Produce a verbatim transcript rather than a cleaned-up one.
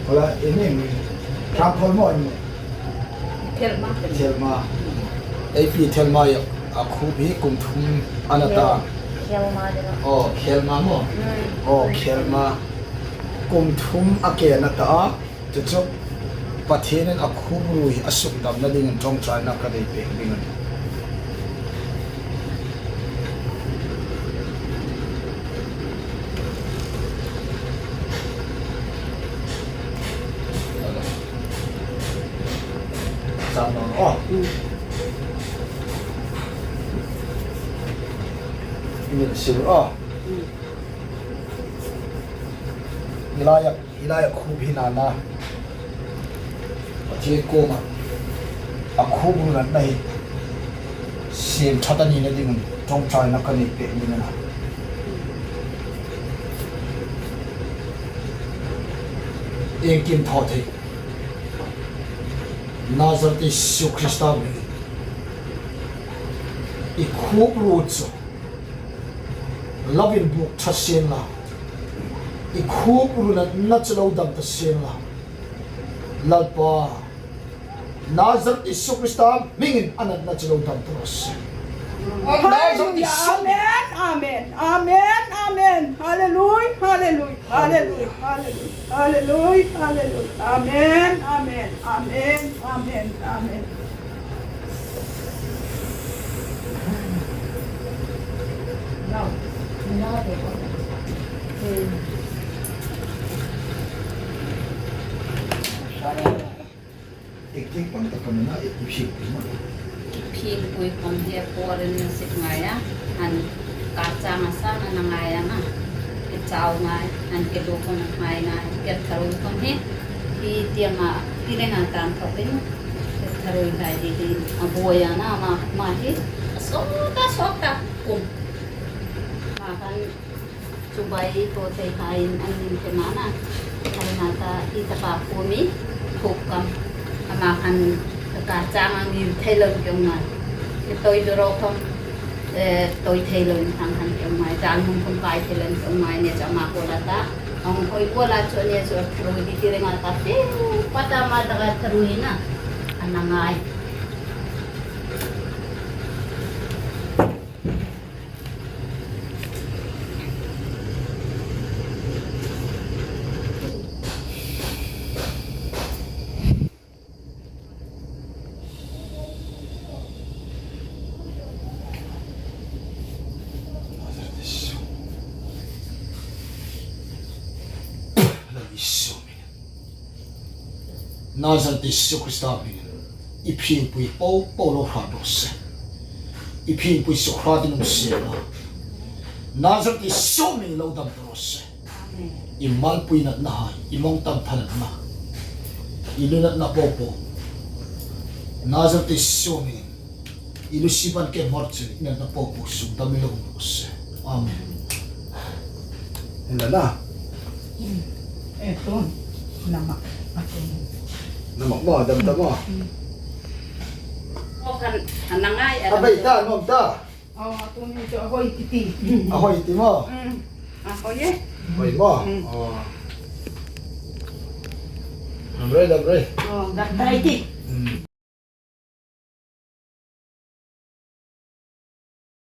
Hola, i hming, Thrangkhawl maw i hming? Thelma. Thelma. Ei pi Thelma hi a khup hi kum thum a na ta. Thelma de. Oh, Thelma maw? Mm. Oh, Thelma. Kum thum a ke a na ta. Chu chu Pathienin a khup ruo hi a sukdamna dingin ṭawngṭaina ka nei pek ding a nih. Chang naw. Oh. Min sil. Oh. Ilai a, ilai a khup hi nana. Pathien kuoma a khup ruo natna hi siem ṭhat a nina dingin ṭawngṭaina ka nei pek ding a nih. Iengkim thaw thei. Nazareth Isu Krista hmingin i khup ruo chu lo inbuk ṭha sien la, i khup ruo natna chu lo dam ta sien la. Lalpa, Nazareth Isu Krista hmingin a natna chu lo dam ta raw se. Nazareth Isu. Amen, amen, amen, amen. Hallelujah, hallelujah, hallelujah, hallelujah. Hallelujah, hallelujah. Amen, amen, amen, amen, amen. Now, now they go. Hmm. Sorry. Tik tik pang ta ka mena, i, i phiengpui ma. I phiengpui khom hi a pawrin a sik ngai a, an kar chang a san a na ngai a na. I chau ngai, an ke lo khom a ngai ngai, ke tharu khom hi, i tiang a, i le ngai tan thawkin, ke tharu ngai di di, a buoi a na, ma, ma hi, a sawt a, sawt a, kum. Ma khan, Chubai thaw thei hai in an ning thei ma na. Khan na ta i tapa kuoma khup kam. Ama khan ka chang ang ngir thei lo ki ong ngai. Ke toi do ro khom, eh, toi thei lo in thang khan ki ong ngai. Chang hmun khom kai thei lo ki ong ngai ne cha ma ko la ta. Ang hoi ko la chu ne chu a tharu di ti renga ta fe. Pata ma ta ka tharu hi na. An na ngai. Nazareth Isu Krista hmingin i phiengpui po po lo hrat raw se. I phiengpui suk hratin um sien la. Nazareth Isu hmingin lo dam ta raw se. I malpui natna hai, i mawng tam tha natna, i lu natna po po. Nazareth Isu hmingin i lu si ban ke mor chu i natna po po sukdam i lo um raw se. Amen. Hela na. Eh, tun. Namak. Atun. Namak ma, dam dam ma. Mm. O khan, a na ngai, a dam. A bei ta, nuom ta. Aw, a tun hi chu a hoi ti ti. A hoi ti maw? Mm. A hoi e. Hoi maw? Mm. Aw. Dam rei, dam rei. Aw, dam rei ti.